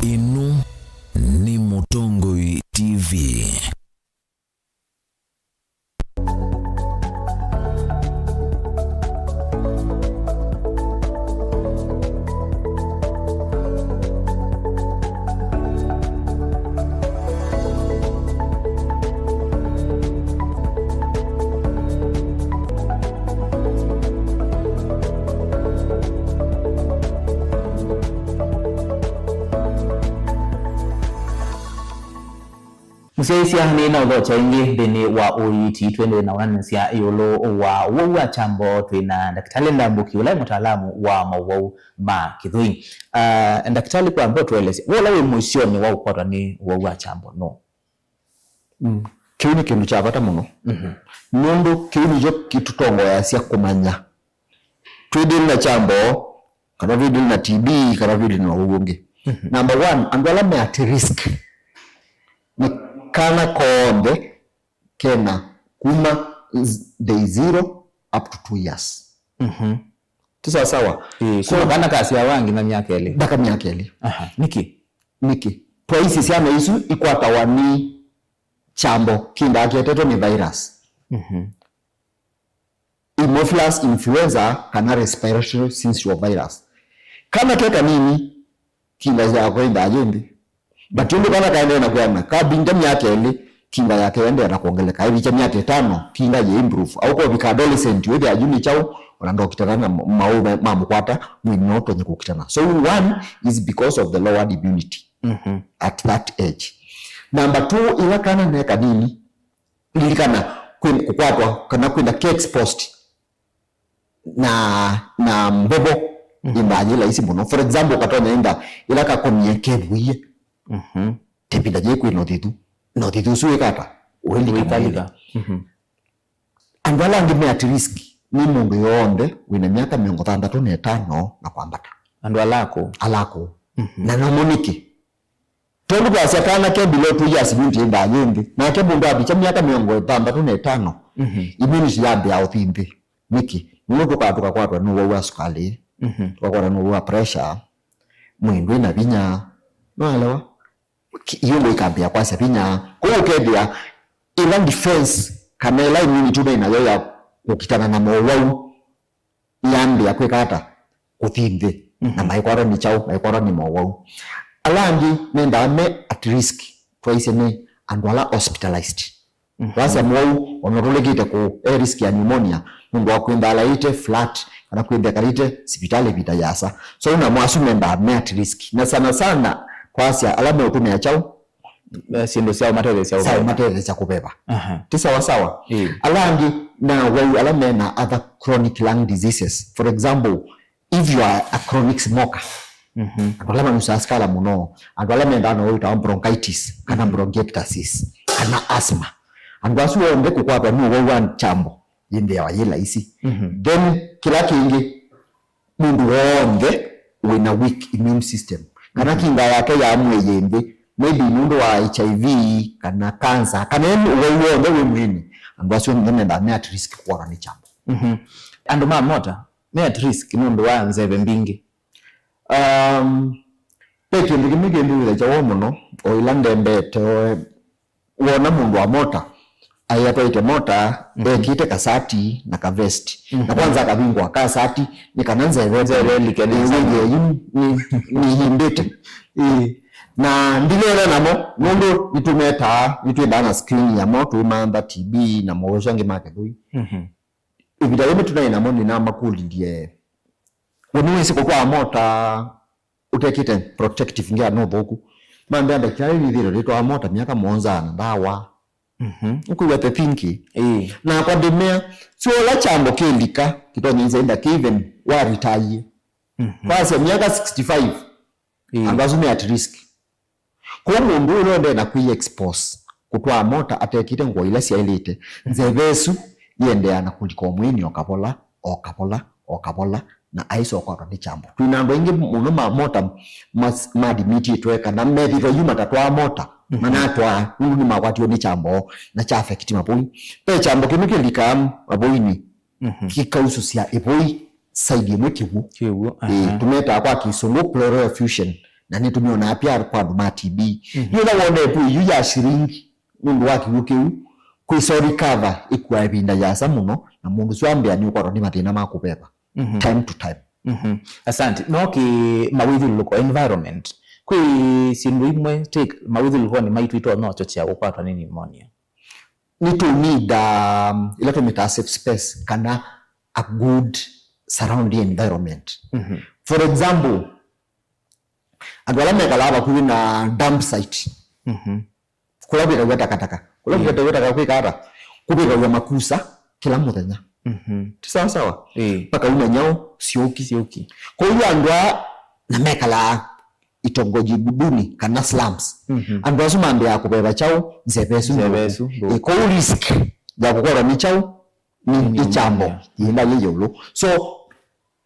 Ĩno nĩ Mũtongoi T V. Mũsyaĩĩsya, nĩ na ũthokya ĩngĩ nthĩnĩ wa ũiiti, twendee na ũnanĩsya ĩũlũ wa ũwau wa kyambo. Twĩ na Ndakĩtalĩ Ndambũki, ũla nĩ mũtaalamu wa maũwau ma kĩthũi. Ah, ndakĩtalĩ, kwamba ũtũelesye, we ũla wĩ mũisyonĩ wa ũkwatwa nĩ ũwau wa kyambo nũũ? Mm. Kĩu nĩ kĩndũ kya vata mũno. Mhm. Nũndũ kĩu nĩkyo kĩtũtongoeasya kũmanya twĩdĩlĩ na kyambo, kana twĩdĩlĩ na T B, kana twĩdĩlĩ na ũwau ũngĩ. Mhm. Number one, andũ ala me at risk nĩ kana konthe kena kuma z-, day zero up to two years. Mhm. Ti sawasawa? Ĩĩ, so, kuma kana kasyawa nginya myaka ĩlĩ. Mpaka myaka ĩlĩ. Aha, nĩkĩ? Nĩkĩ? Twaisye syana isu ikwatawa nĩ kyambo kĩndaa kĩetetwe nĩ virus. Mhm. Haemophilus influenza kana respiratory syncytial virus. Kana ke kanini, kinga yako ĩndaa yĩ nthĩ. But ũndũ kana kaendeea na kwĩana, kavinda myaka ĩlĩ, kinga yake ĩendeea na kwongeleka. Ĩvikya myaka ĩtano, kinga yĩ improve. Au kovika adolescent, wĩthĩa yu nĩ kyaũ, ona ndokitana na ma-, maũũ ma-, mamũkwata, mwĩĩ no ũtonye kũkitana. So one is because of the lowered immunity, mhm, at that age. Number two, ĩla kana ne kanini, lilikana kwĩ-, kũkwatwa kana kwĩna ke exposed na, na mbovo, mhm, ĩndaa yĩ laisi mũno. For example, ũkatonya ĩnda ĩla kakomie kevuie. Mhm. Tevinda yĩ kwĩ na ũthithu. Na ũthithu ũsu wĩkata? Ũikalĩka. Ũikalĩka. Mhm. Andũ ala angĩ me at risk nĩ mũndũ yonthe wĩna myaka mĩongo thanthatũ na ĩtano na kwambata. Andũ ala akũũ. Ala akũũ. Mhm. Na namo nĩkĩ? Tondũ twasya kana ke below two years immunity ĩndaa yĩ nthĩ. Nake mũndũ avikya myaka mĩongo ĩtanthatũ na ĩtano, mhm, immunity yambĩĩa ũthi nthĩ. Nĩkĩ? Nũndũ tũkaa tũkakwatwa nĩ ũwau wa sukalĩ, mhm, tũkakwatwa nĩ ũwau wa pressure, mwĩĩ ndwĩ na vinya. Nĩwaelewa? Ki-, iungo ikambĩĩa kwasya vinya. Kwoou ũkethĩa ĩla defense kana ĩla immunity ũnaĩ nayo ya kũkitana na mowau yambĩĩa kwĩka ata? Kũthi nthĩ. Mhm. Na maikwatwa nĩ kyaũ? Maikwatwa nĩ mowau. Ala angĩ mendaa me at risk, twaisye nĩ andũ ala hospitalized. Mhm. Wasya mwau, ona ũtũlĩkĩte kũ, e risk ya pneumonia, nũndũ wa kwĩtha alaĩte flat, kana kwĩtha ekalĩte sivitalĩ ĩvinda yĩasa. So, namo asu mendaa me at risk. Na sana sana, kwasya ala meũtũmĩa kyaũ? Eh, syĩndũ sya ũmatetheesya sya ũveva. Ũmatetheesya kũveva. Aha. Ti sawa sawa? Ĩĩ. Ala angĩ na wau ala mena other chronic lung diseases. For example, if you are a chronic smoker, mhm, andũ ala manyusaa sikala mũno, andũ ala mendaa na wĩtawa bronchitis, kana, mhm, bronchiectasis, kana asthma, andũ asu onthe kũkwatwa nĩ ũwau wa kyambo yĩthĩawa yĩ laisi. Mhm. Then kĩla kĩngĩ, mũndũ w'onthe wĩna weak immune system, kana, mhm, kinga yake ya mwĩĩ yĩ nthĩ, maybe nũndũ wa H I V, kana cancer, kana ĩndĩ ũwau w'onthe wĩ mwĩĩnĩ, andũ asu nĩmendaa me at risk kũkwatwa nĩ kyambo. Mhm. Andũ ma mota me at risk nũndũ wa nzeve mbingĩ? Um, ve kĩndũ kĩmwe kĩndũ wĩthakya woo mũno, o ĩla ndembete, o, wona mũndũ wa mota, aĩ atwaĩte mota, mhm, ekĩte kasati na kavesti. Mhm. Na kwanza akavingũa kasati, nĩ kana nzeve, nzeve ĩlike nesa. Ĩwĩthĩe yu nĩ, nĩyĩmbĩte. Ĩĩ. Na ndineena namo, nũndũ nĩtũmetaa, nĩtwĩthaa na screen yamo, twĩmantha T B na maũsũ angĩ ma kĩthũi. Mhm. Ĩvinda yĩmwe tũnaĩ namo nĩnamakũlilye, "We nĩwĩsĩ kũtwaa mota ũtekĩte protective gear no thũku?" Mambĩa, "Ndakĩtalĩ, nĩthĩĩtwe ndĩtwaa mota myaka mũonza na ndawa." Mhm. Ũkwĩw'a the thinking? Ĩĩ. Nakwa ndĩmea, sio ũla kyambo kĩlika kĩtonyĩisya inda kĩven waritaie. Mhm. Kwasya myaka sixty-five, ĩĩ, andũ asu me at risk. Kwoou mũndũ ũla ũendee na kwĩ expose kũtwaa mota atekĩte ngũa ila syaĩlĩte, nzeve ĩsu yĩendeea na kũlika ũmwĩnĩ o kavola, o kavola, o kavola, na aĩsa ũkwatwa nĩ kyambo. Twĩ na andũ aingĩ mũno ma mota mas-, maadmitĩtwe kana methĩtwe yu matatwaa mota, mhm, manatwaa nũndũ nĩmakwatie nĩ kyambo na kya affect mavũi. Ve kyambo kĩmwe kĩlikaa mavũinĩ, mhm, kĩkausũsya ĩvũi side ĩmwe kĩw'ũ. Kĩw'ũ, ĩĩ, aha. Tũmetaa kwa Kĩsũngũ pleural effusion, na nĩtũmyonaa pia kwa andũ ma T B. Mhm. Yu ĩla wona ĩvũi yu ya shiringi nũndũ wa kĩw'ũ kĩu, kwĩsa recover ĩkua ĩvinda yasa mũno, na mũndũ ũsu ambĩa nĩũkwatwa nĩ mathĩna ma kũveva, mhm, time to time. Mhm. Asante. No kĩ mawĩthyũlũlũko, environment. Kwĩ syĩndũ imwe twĩ mawĩthyũlũlũkonĩ maitũ itonya ũchochea kũkwatwa nĩ pneumonia? Nĩtũnida, um, ĩla tũmĩtaa safe space kana a good surrounding environment. Mhm. For example, andũ ala mekalaa vakuvĩ na dump site, mhm, kũla kwĩkaw'a takataka, kũla, mm, kwĩkaw'a takataka kwĩka ata? Kũvĩkaw'a makusa kĩla mũthenya. Mhm. Ti sawa sawa? Ĩĩ. Pakauma nyaũ, syũki. Syũki. Kwoou andũ aa na mekalaa itongoji duni kana slums. Mhm. Andũ asu mambĩaa kũveva kyaũ? Nzeve ĩsu. Nzeve ĩsu nthũku. Ĩ, kwoou risk ya kũkwatwa nĩ kyaũ? Nĩ, nĩ kyambo. Pneumonia. Yĩenda yĩ ĩũlũ. So,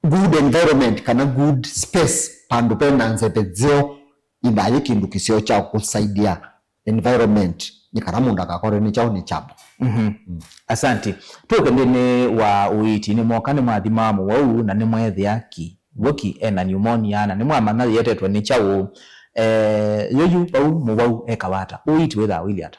good environment kana good space, pandũ pena nzeve nzeo, indaa yĩ kĩndũ kĩseo kya kũsaidia environment, nĩ kana mũndũ ndakakwatwe nĩ kyaũ? Nĩ kyambo. Mhm. Mm. Asante. Tũke nthĩnĩ wa ũiiti, nĩmwoka nĩmwathima mũwau na nĩmweethĩa kĩw'ũ kĩ ena pneumonia, na nĩmwamanya yĩetetwe nĩ kyaũ? Eh, yoyu vau mũwau ekawa ata? Ũiiti wĩthaa ũilyĩ ata?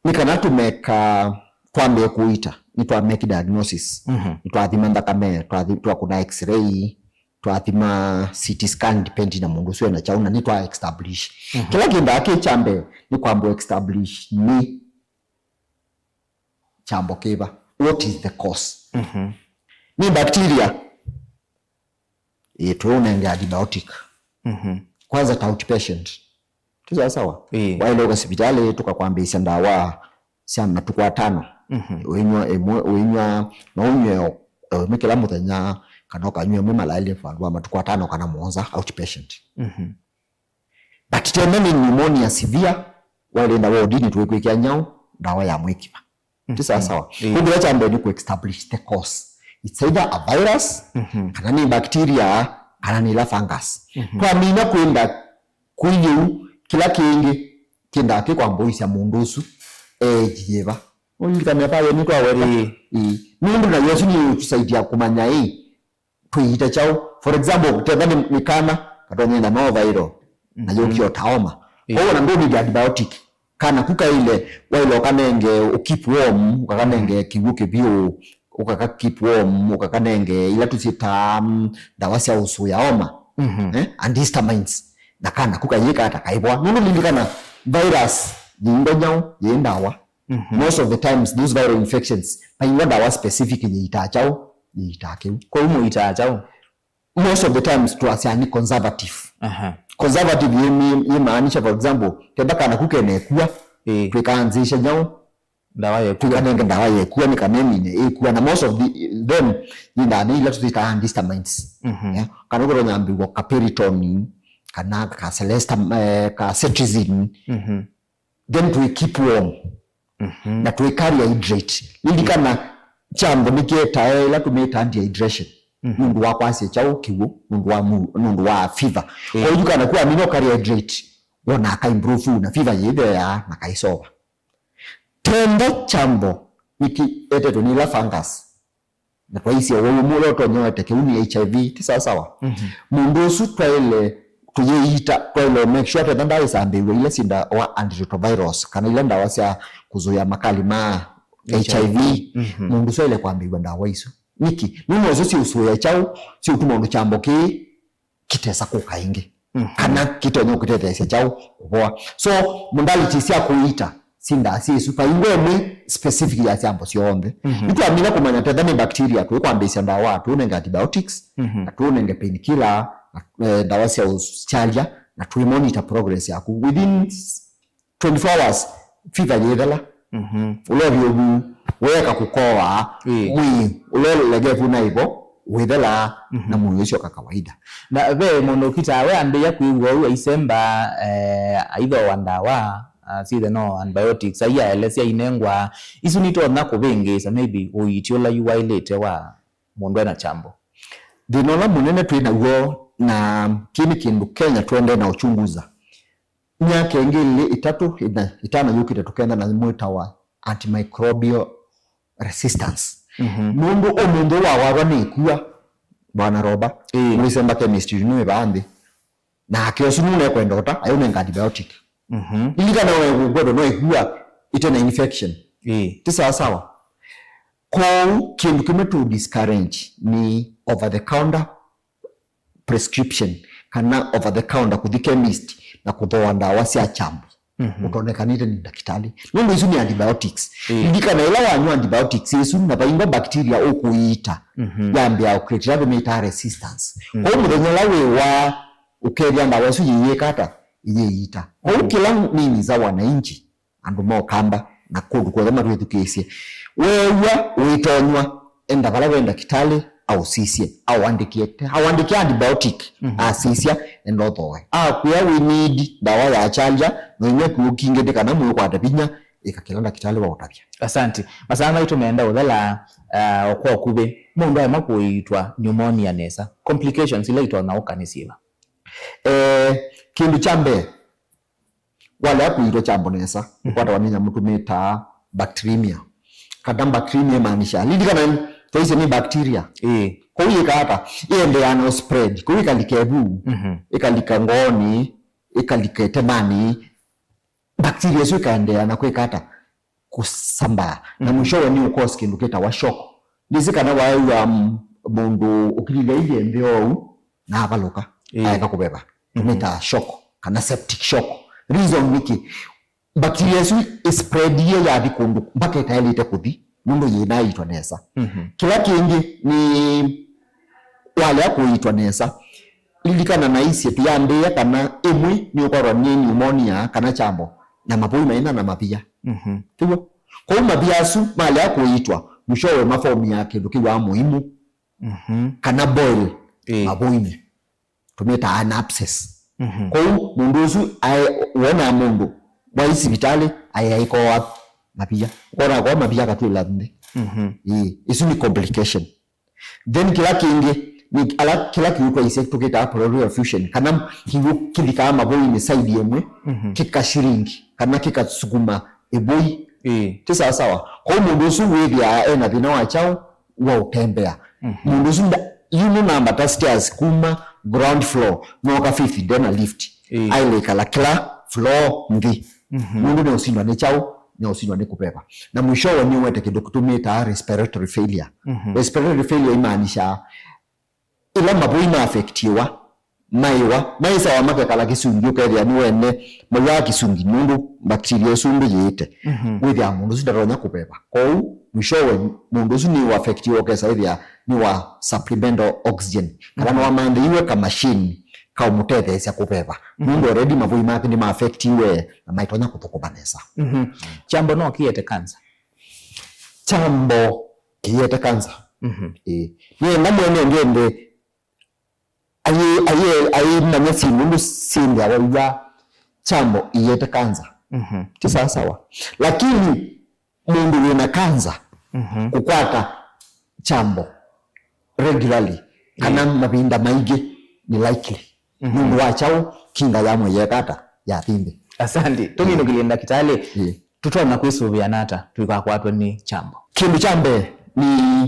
Nĩ kana tũmeka, twambĩe kũita, nĩtwameki diagnosis. Mhm. Nĩtwathima nthakame, twathi-, twakũna x-ray, twathima C T scan, depending na mũndũ ũsu ena kyaũ, na nĩtwa establish. Mhm. Kĩla kĩndaa kĩ kya mbee nĩ kwamba establish nĩ kyambo kĩva. What is the cause? Mhm. Nĩ bacteria? Ĩĩ, tũũnenge antibiotic. Mhm. Kwanza ta outpatient. Ti sawa sawa? Ĩĩ. Waĩle ũka sivitalĩ, tũkakwambĩĩsya ndawa sya matukũ atano. Mhm. Ũinyw'a ĩmwe, ũinyw'a, no ũnyw'e o, o ĩmwe kĩla mũthenya, kana ũkanyw'a ĩmwe malaĩlye vandũ wa matukũ atano kana mũonza, outpatient. Mhm. But tena nĩ pneumonia severe, waĩle enda wodinĩ tũikwĩkĩa nyaũ, ndawa ya mwĩkiva. Ti sawa sawa? Mhm. Ĩĩ. Kwoou kĩla kya mbee nĩ kũ establish the cause. It's either a virus, mhm, kana nĩ bacteria, kana nĩ ĩla fungus. Mhm. Twamina kwĩnda kwĩ yĩu, kĩla kĩngĩ kĩndaa kĩ kwambũĩsya mũndũ ũsu eĩthi yĩva. Ũlilikane pale nĩtwaweta. Ĩĩ. Ĩĩ. Nũndũ na Yesũ nĩũtũsaidia kũmanya ĩ, twĩita kyaũ. For example, tethwa nĩ, nĩ kana katonya enda no viral, na, mhm, yũkie o ta homa. Ĩĩ. Kwoou ona ndũnĩthya antibiotic. Kana ku kaĩle, waĩle ũkanenge, ũ keep warm, ũkakanenge, mhm, kĩw'ũ kĩvyũ, ũkaka keep warm, ũkakanenge ila tũsyĩtaa, mm, ndawa sya ũsũĩa homa. Mhm. Eh? Antihistamines. Na kana ku kayĩka ata, kaĩvoa. Nũndũ lilikana virus yĩingwa nyaũ, yĩ ndawa. Mhm. Most of the times, those viral infections, vaingwa ndawa specific yĩitaa kyaũ, yĩitaa kĩw'ũ. Kwoou mũitaa kyaũ? Most of the times twasyaa nĩ conservative. Aha. Conservative yĩ-, yĩ-, yĩmaanisha, for example, kenda kana ku kenekua, ĩĩ, twĩkaanzĩsya nyaũ, ndawa yekua, tũkanenge ndawa yekua nĩ kana ĩmine ĩkua, na most of the, them yĩndaa nĩ ila tũsyĩtaa antihistamines. Mhm. Yeah? Kana ũkatonya ambĩw'a ka Piriton, kana ka Celesta-, eh, ka cetirizine. Mhm. Then twĩ keep warm. Mhm. Na twĩ carry hydrate. Lilikana, kyambo nĩkĩetae ĩla tũmĩtaa dehydration. Mhm. Nũndũ wa kwasya kyaũ, kĩw'ũ, nũndũ wa mu-, nũndũ wa fever. Yeah. Kwa hiyo kana kuwa amino carry hydrate, wona ka improve na fever yĩtheea na kaisova. Tenda kyambo nĩkĩetetwe nĩ ĩla fungus. Na twaisye ũwau ũmwe ũla ũtonya ũete kĩu nĩ H I V, ti sawa sawa? Mhm. Mũndũ ũsu twaĩle, tũyĩita, twaĩle make sure twetha ndawa isambĩĩw'a ila syĩ ndawa antiretrovirals, kana ila ndawa sya kũsũĩa makali ma H I V. H I V. Mhm. Mũndũ ũsu aĩle kwambĩĩw'a ndawa isu. Nĩkĩ? Nũndũ isu siũsũĩa kyaũ, siũtuma ũndũ kyambo kĩĩ kĩtesa kũka ĩngĩ. Mhm. Kana kĩtonya kũtetheesya kyaũ kũvoa. So, modalities sya kũita si ndaa syĩ isu. Vaingwa ĩmwe specific ya syambo syonthe. Mhm. Nĩtwamina kũmanya tetha nĩ bacteria, tũikwambĩĩsya ndawa, tũũnenge antibiotics, Mhm. na tũũnenge painkiller, na, eh, ndawa sya ũkyalya, na tũimonitor progress yaku. Within twenty-four hours, fever yĩthela. Mhm. Ũla ũvyũvu weeka kũkoa, Ĩĩ. mwĩĩ ũla ũlegevu na ĩvo wĩthela, Mhm. na mwĩĩ ũsyoka kawaida. Na ve mũndũ ũkitaa we ambĩĩa kwĩw'a ũu aisemba, eh, aithooa ndawa, ah, syĩthe no antibiotics, aiaelesya inengwa, isu nitonya kũvĩngĩĩsa maybe ũiiti ũla yu waĩlĩte wa mũndũ ena kyambo. Thĩna ũla mũnene twĩ naw'o, na kĩĩ nĩ kĩndũ Kenya tũendee na ũchunguza, myaka ĩngĩ ĩlĩ, ĩtatũ, ĩna, ĩtano yũkĩte tũkenda na mwĩtawa antimicrobial resistance. Mhm. Nũndũ ũmũnthĩ wawarwa nĩ ĩkua, Bwana Roba, Ĩĩ. mũisemba chemist nĩ wĩ vaa nthĩ. Nake ũsu nũnekwenda ũta, ayũnenga antibiotic. Mhm. Lilikana we kũkwetwa no ĩkua ĩte na infection. Ĩĩ. Ti sawa sawa. Kwoou kĩndũ kĩmwe tũ discourage nĩ over the counter prescription kana over the counter, kũthi chemist na kũthooa ndawa sya kyambo Mhm. ũtonekanĩte nĩ ndakĩtalĩ, nũndũ isu nĩ antibiotics. Ĩĩ. Lilikana ĩla wanywa antibiotics isu na vaingwa bacteria ũkũiita, Mhm. yambĩa ũcreate ĩla tũmĩtaa resistance. Mhm. Kwoou mũthenya ũla wĩwa ũkethĩa ndawa isu yĩyĩka ata? Iyĩiita. Kwoou Mhm. kĩla nini za wananchi, andũ ma Ũkamba, na kũndũ kwothe matwĩthukĩĩsye. Weew'a ũitonywa, enda vala ve ndakĩtalĩ aũsisye, aũandĩkĩe, aũandĩkĩe antibiotic, Mhm. asisya, enda ũthooe. Akwĩa wĩ need ndawa ya kyalya, no inywe kĩw'ũ kingĩ nĩ kana mwĩkwate vinya, ĩka kĩla ndakĩtalĩ waũtavya. Asante. Masaa maitũ meenda ũthela, uh, o kwa ũkuvĩ. Mũndũ aema kũiitwa pneumonia nesa, complications ila itonya ũka nĩ syĩva? Eh, kĩndũ kya mbee, walea kũiitwa kyambo nesa, Mhm. ũkwatawa nĩ nyamũ tũmĩtaa bacteremia. Kana bacteremia ĩmaanisha, lilikana twaisye nĩ bacteria. Ĩĩ. Kwoou yĩkaa ata? Ĩendeea na spread. Kwoou ĩkalika ĩvu, Mhm. ĩkalika ngoonĩ, ĩkalika ĩtemanĩ. Bacteria ĩsu ĩkaendeea na kwĩka ata? Kũsambaa. Na Mhm. mwishowe nĩ ũkosi kĩndũ kĩtawa shock. Ndĩsĩ kana waew'a, mm, mũndũ ũkililya ilye nthĩ oou na avalũka, Ĩĩ. aeka kũveva. Mhm. Tũmĩtaa shock, kana septic shock. Reason nĩkĩ? Bacteria ĩsu ĩspreadie yathi kũndũ mpaka ĩtaĩlĩte kũthi, nũndũ yĩnaitwa nesa. Mhm. Kĩla kĩngĩ nĩ walea kũiitwa nesa, lilikana naisye tũyambĩĩa kana ĩmwe nĩũkwatwa nĩ pneumonia kana kyambo na mavũi maina na mavia. Mhm. Tiw'o? Kwoou mavia asu malea kũiitwa, mwishowe mafomia kĩndũ kĩw'aa mũimũ Mhm. kana boil Ĩĩ. mavũinĩ. Tũmĩtaa an abscess. Mhm. Kwoou mũndũ ũsu ae, wonaa mũndũ wai sivitalĩ aĩ aikoa mavia. Ũkona akoa mavia akatwĩla nthĩ. Mhm. Ĩĩ, isu nĩ complication. Then kĩla kĩngĩ, nĩ ala, kĩla kĩu twaisye tũkĩtaa pleural effusion, kana kĩw'ũ kĩthikaa mavũinĩ side ĩmwe, Mhm. kĩkashiringi, kana kĩkasukuma ĩvũi. Ĩĩ. Ti sawa sawa. Kwoou mũndũ ũsu wĩthĩaa ena thĩna wa kyaũ? Wa ũtembea. Mhm. Mũndũ ũsu nda-, yu nũnambata stairs kuma ground floor, nooka fifth, ndena lift. Ĩĩ. Aĩle ĩkala kĩla floor nthĩ. Mhm. Mũndũ nĩũsindwa nĩ kyaũ? Nĩũsindwa nĩ kũveva. Na mwishowe nĩũwete kĩndũ tũmĩtaa respiratory failure. Mhm. Respiratory failure imaanisha ĩla mavũi ma affectiwa, maĩwa, maĩsawa makekala kĩsungi, ũkethĩa nĩwene mawaa kĩsungi nũndũ bacteria ĩsu ũndũ yĩĩte. Mhm. Wĩthĩaa mũndũ ũsu ndatonya kũveva. Kwoou, mwishowe, mũndũ ũsu nĩũaffectiwa, ũkesa wĩthĩa nĩwa supplemental oxygen. Kana Mhm. nĩwamanthĩiwe kamashini kaũmũtetheesya kũveva. Mhm. Nũndũ already mavũi make nĩmaaffectiwe na maitonya kũthũkũma nesa. Mhm. Kyambo no kĩete cancer? Kyambo kĩete cancer. Mhm. Ĩĩ. Nĩenda mwene ngende ayĩ, ayĩ, ayĩmanya syĩndũ nũndũ syĩndĩawa iw'a kyambo iyete kanza. Mhm. Ti sawa sawa. Lakini mũndũ wĩna kanza Mhm. kũkwata kyambo regularly kana Ĩĩ. mavinda maingĩ nĩ likely. Mhm. Nũndũ wa kyaũ? Kinga ya mwĩĩ yeka ata? Yathi nthĩ. Asante. Tũminũkĩlye ndakĩtalĩ. Ĩĩ. Tũtonya kwĩsũvĩa nata tũikakwatwe nĩ kyambo? Kĩndũ kya mbee nĩ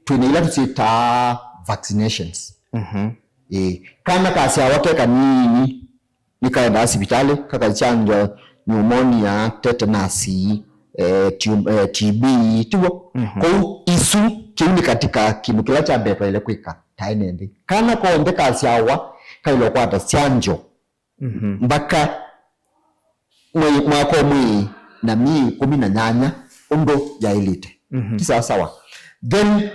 twĩna ila tũsyĩtaa vaccinations. Mhm. Ĩĩ. Kana kasyawa ke kanini nĩkaendaa sivitalĩ, kakakyanjwa pneumonia, tetanus, eh, tum-, eh, T B, tiw'o? Mhm. Kwoou isu, kĩu nĩ katika kĩndũ kĩla kya mbee twaĩle kwĩka ta ene nthĩ. Kana konthe kasyawa kaĩle ũkwata syanjo Mhm. mpaka mwei, mwaka ũmwe na myei ĩkũmi na nyanya ũndũ yaĩlĩte. Mhm. Ti sawa sawa? Then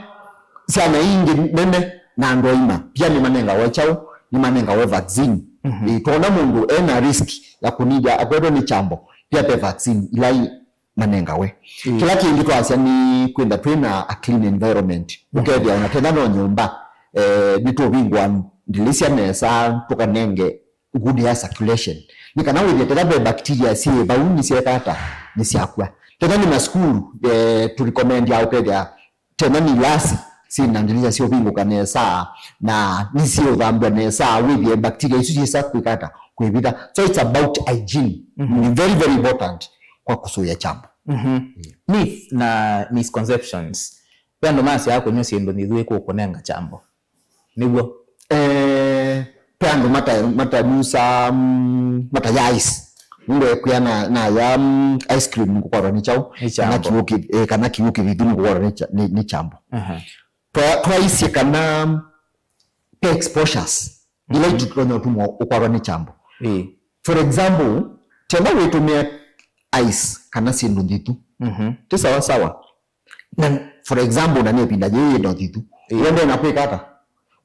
syana ingĩ nene na andũ aima pia nĩmanengawe kyaũ? Nĩmanengawe vaccine. Mhm. Ĩ, twona mũndũ ena risk ya kũnĩthya akwetwe nĩ kyambo, pia ve vaccine ila i- manengawe. Mm. Kĩla kĩngĩ twasya nĩ kwenda twĩ na a clean environment. Mm. Ũkethĩa ona tena no nyũmba, eh, nĩtũvingũa ndilĩsya nesa, tũkanenge good air circulation. Nĩ kana wĩthĩe tena ve bacteria syĩ vau nĩsyeka ata, nĩsyakw'a. Tena nĩ masukulu, eh, tũrecommend ya ũkethĩa tena nĩ ilasi syĩ na ndilĩsya sya ũvingũka nesa, na nĩsyĩũthambwa nesa, wĩthĩe bacteria isu syĩsa kwĩka ata, kwĩvitha. So it's about hygiene. Mhm. Ni very, very important kwa kũsũĩa kyambo. Mhm. Myth na misconceptions. Ve andũ masyaa kũnywa syĩndũ nthithu ĩkũkũnenga kyambo. Nĩw'o? Eh, ve andũ mata-, matanyusa, mm, mataya ice. Nũndũ ekwĩa na, naya, mm, ice cream ngũkwatwa nĩ kyaũ? Nĩ kana kyambo. Kĩw'ũ kĩ-, eh, kana kĩw'ũ kĩthithu ngũkwatwa nĩ kya-, nĩ, nĩ kyambo. Aha. Twa-, twaisye kana ve exposures ila, mhm, itũtonya ũtuma ũkwatwa nĩ kyambo. Ĩĩ. For example, tenda wĩtũmĩa ice kana syĩndũ nthithu. Mhm. Ti sawa sawa. Na, for example, na nĩ ĩvinda yĩĩ yĩno nthithu. Ĩĩ. Wendee na kwĩka ata?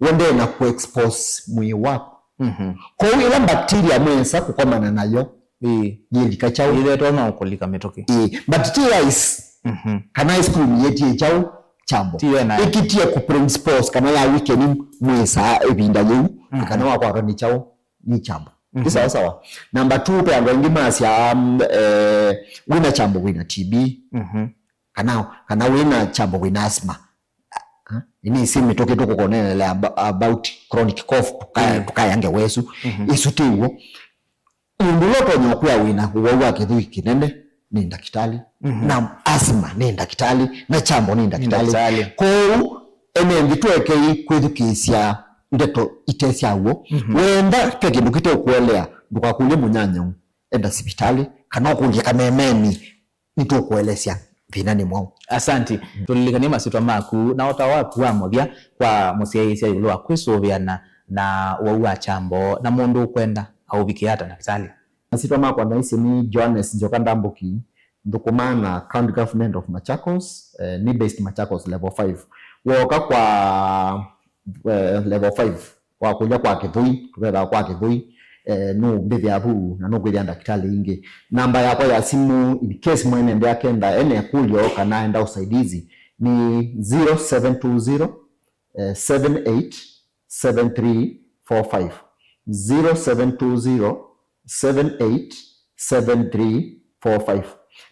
Wendee na kũ-expose mwĩĩ waku. Mhm. Kwoou ĩla bacteria mwesa kũkomana nayo, ĩĩ, yĩlika kyaũ? Yĩthetwa no kũlika mĩtũkĩ. Ĩĩ, but ti ice. Mhm. Kana ice cream yĩtie kyaũ? Kyambo. Ti yo nayo. Ĩkĩtie kũ-predispose kana ya weaken mwĩsa ĩvinda yĩu, mhm, kana wakwatwa nĩ kyaũ? Nĩ kyambo. Mhm. Ti sawa sawa. Number two, ve andũ aingĩ masya, um, eh, wĩna kyambo wĩna T B. Mhm. Kana, kana wĩna kyambo wĩna asthma. Ha? Nĩsĩ mĩtũkĩ tũkũkonelelea ab-, about chronic cough, tũka-, mm, tũkayange wesu. Mhm. Isu ti w'o. Ũndũ ũla ũtonya ũkwĩa wĩna ũwau wa kĩthũi kĩnene nĩ ndakĩtalĩ, mhm, na asthma nĩ ndakĩtalĩ, na kyambo nĩ ndakĩtalĩ. Nĩ ndakĩtalĩ. Kwoou, ene nthĩ tũekei kwĩthukĩĩsya ndeto ite sya w'o. Mhm. Wenda ve kĩndũ kĩteũkũelea, ndũkakũlye mũnyanyau, enda sivitalĩ, kana ũkũlye kamemeni, nĩtũkũelesya thĩna nĩ mwaũ. Asanti. Mm. Tũlilikanie masyĩtwa maku na ũtao waku wa mũthya kwa mũsyaĩĩsya ĩũlũ wa kwĩsũvĩana na ũwau wa kyambo na mũndũ ũkwenda aũvikĩe ata ndakĩtalĩ. Masyĩtwa makwa naisi nĩ Johannes Njoka Ndambuki, nthũkũmaa na County Government of Machakos, eh, nĩ based Machakos level five. Wooka kwa, eh, level five, wakũlya kwa kĩthũi, tũvethaa kwa kĩthũi, eh, nũmbĩthĩa vu na nũkwĩthĩa ndakĩtalĩ ingĩ. Namba yakwa ya simũ, in case mwene nthĩ akenda ene kũlyo kana enda usaidizi, nĩ zero seven two zero, eh, seven eight, seven three four five, zero seven two zero, seven eight, seven three four five.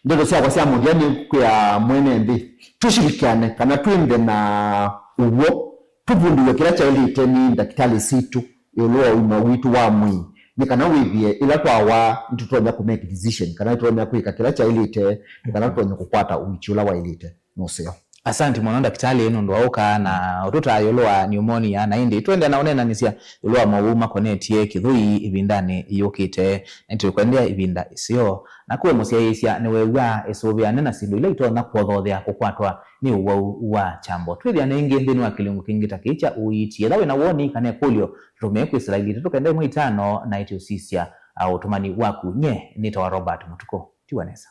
Ndeto syakwa sya mũthya nĩ kwĩa mwene nthĩ, tũshirikiane kana twĩnthe na ũw'o, tũvundĩw'e kĩla kyaĩlĩte nĩ ndakĩtalĩ sitũ ĩũlũ wa ũima witũ wa mwĩĩ, nĩ kana wĩthĩe ĩla twawaa nĩtũtonya kũ make decision, kana nĩtũtonya kwĩka kĩla kyaĩlĩte, nĩ kana tũtonya kũkwata ũiiti ũla waĩlĩte. Nũseo. Asanti mũno ndakĩtalĩ nũndũ wa ũka na ũtũtaa ĩũlũ wa pneumonia, na ĩndĩ twendea na ũneenanĩsya ĩũlũ wa mowau makonetye kĩthũi ĩvindanĩ yũkĩte, na nĩtũkwendea ĩvinda ĩseo. Na kũwe mũsyaĩĩsya nĩweew'a ĩsũvĩane na syĩndũ ila itonya kũthothea kũkwatwa nĩ ũwau wa kyambo. Twĩthĩane ĩngĩ nthĩnĩ wa kĩlungu kĩngĩ ta kĩĩ kya ũiiti. Ethĩwa wĩ na woni kana ĩkũlyo, tũtũmĩe kwĩ sila ilĩ itatũ kenda ĩmwe itano na ĩtĩũsisya, a, ũtũmani waku. Nye nĩtawa Robert Mũtukũ. Tiwa nesa.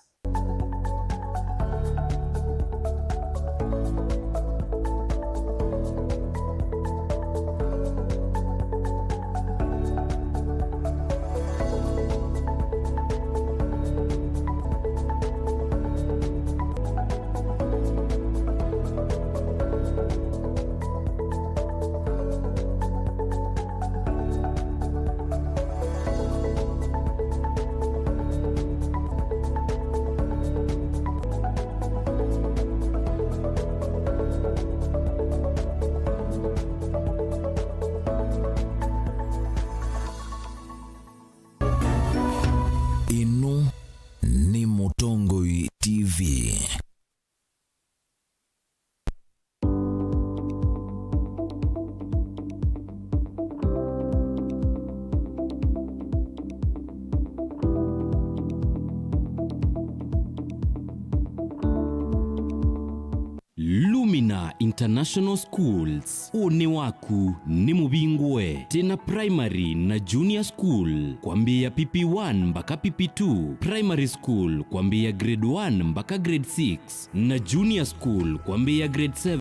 International Schools. Ũnĩ waku nĩ mũvingũe. Twĩna primary na junior school kwambĩĩa P P one mbaka P P two, primary school kwambĩĩa grade one mbaka grade six, na junior school kwambĩĩa grade seven